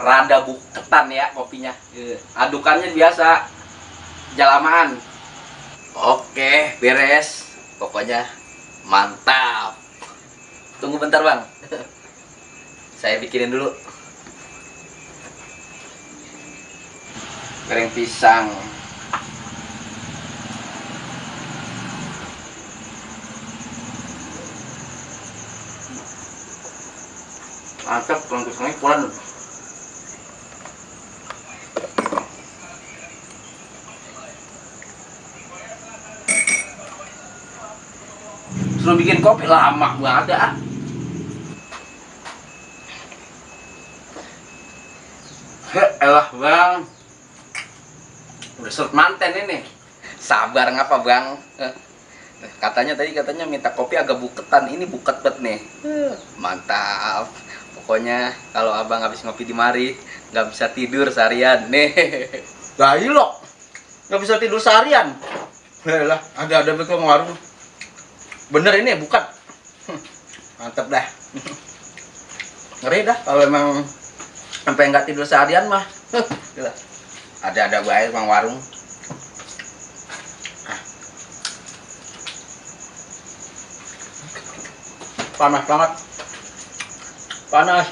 rada buketan ya kopinya. Adukannya biasa jalamaan. Oke, beres. Pokoknya mantap. Tunggu bentar bang. Saya bikinin dulu. Goreng pisang. Mantap, goreng pisangnya kurang. Suruh bikin kopi lama banget ya. Elah bang, udah surut manten ini. Sabar ngapa bang? Katanya minta kopi agak buketan, ini buket banget nih. Mantap. Pokoknya kalau abang habis ngopi di mari nggak bisa tidur seharian nih. Gayi loh, nggak bisa tidur seharian. Lah, ada bekal warung. Bener ini bukan. Mantep dah. Ngeri dah kalau emang sampai nggak tidur seharian mah. Gila. Ada baik bang warung. Panas banget. Panas.